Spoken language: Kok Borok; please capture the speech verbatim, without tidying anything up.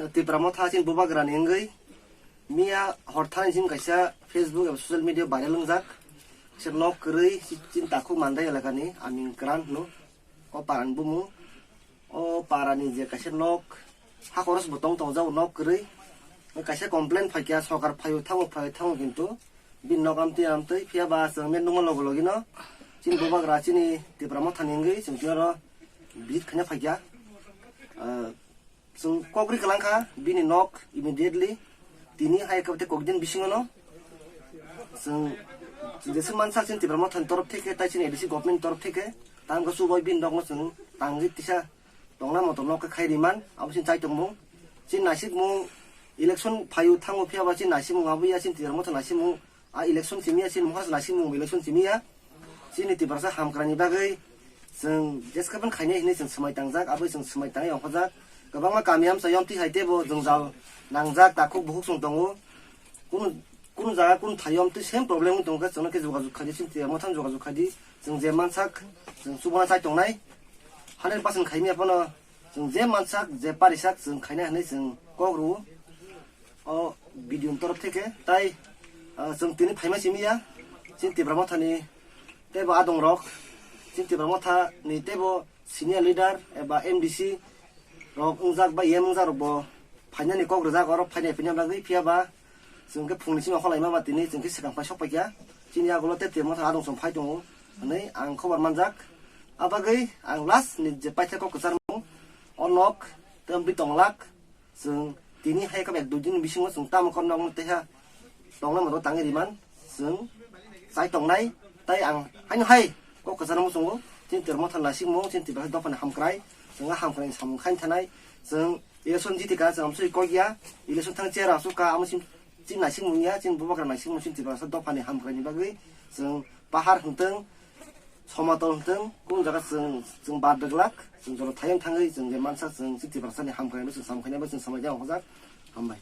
Tipra Motha chini bubagrani wngwi miya hor thani chini kaisa Facebook eba social media viral wngjak. Kaisa nok kwrwi chini takhuk Mandai elakani Aming Kran hwno. O parani bumung. O parani je kaisa nok, ha khorosbo tong tongjak o nok kwrwi. Kaisa complain phaikha, sokar phaio thango, phaio thango, kintu bini nok amtwi amtwi phiya ba chwng met nukma logo logino chini bubagra chini Tipra Mothani wngwi chwng tini oro visit khaina phaikha. Ah, chwng kok ri kwlangkha bini nok immediately tini hai khe kokdin bisingono chwng, chwng jeswk mansa chini Tipra Mothani torof theke tai chini A D C government torof theke tang khe chubai bini nokno chwng tangwi tisa tongna moto nok khe khai riman, abo chini chai tongmung. Chini naisikmung election phaio thango phiya ba chini naisikmung abo ya chini Tipra Motha naisikmung. A election simi ya chini mohas naisikmung election simi ya. Chini Tiprasa hamkrai ni bagwi chwng jeskapan khainai hinwi chwng swmai tangjak, abo chwng swmai tangwi ongkhojak. Kwbangma kami amsa yomti hai tebo jwngjal nangjak, takhuk bukhuk chwng tongo. Kunu, kunu jaga kunu thai yomti same problem wng tongkhe chwngno khe jogajog khaidi, chini Tipra Mothano jogajog khaidi. Chwng je mansak chwng chubana chai tongnai. Hundred percent khaimya phano chwng je mansak, je parisak, chwng khaina hinwi chwng kok rwo o B D O ni torof theke. Tai, ah, chwng tini phaima simi ya, chini Tipra Mothani teibo adong rok, chini Tipra Mothani teibo senior leader eba M D C rok wngjak ba E M wngjak rok bo phainani kok rwjak, oro phainai phaina bagwi, phiya ba chwng khe phungni simi okholaima ba tini chwng khe swkang phai sok paikha. Chini yagulo tei Tipra Motha adong song phai tongo hinwi ang khobor manjak. Abagwi ang last ni je paitha kok kwcharmung o nok tei bwtwi tonglak. Chwng tini hai khe ek dui din bisingo chwng tamo kok nokno teiha tongna moto tangwi riman chwng chai tongnai. Tai ang haino hai kok kwcharmung chwngo chini Tipra Motha naisikmung, chini Tipra dophani hamkrai, chwng a hamkrai samung khain thanai. Chwng election jiti ka chwng amsui kok ya, election thang chair asuk ka amo sim chini naisikmung ya, chini bubagra naisikmung, chini Tiprasa dophani hamkrai ni bagwi chwng pahar hwntwng, somatol hwntwng, kung jaga chwng, chwng bar dwglak, chwng joto thayung thangwi chwng je mansa chwng chini Tiprasa ni hamkrai no chwng samung khainai bo chwng samung ya ongkhojak. Hambai.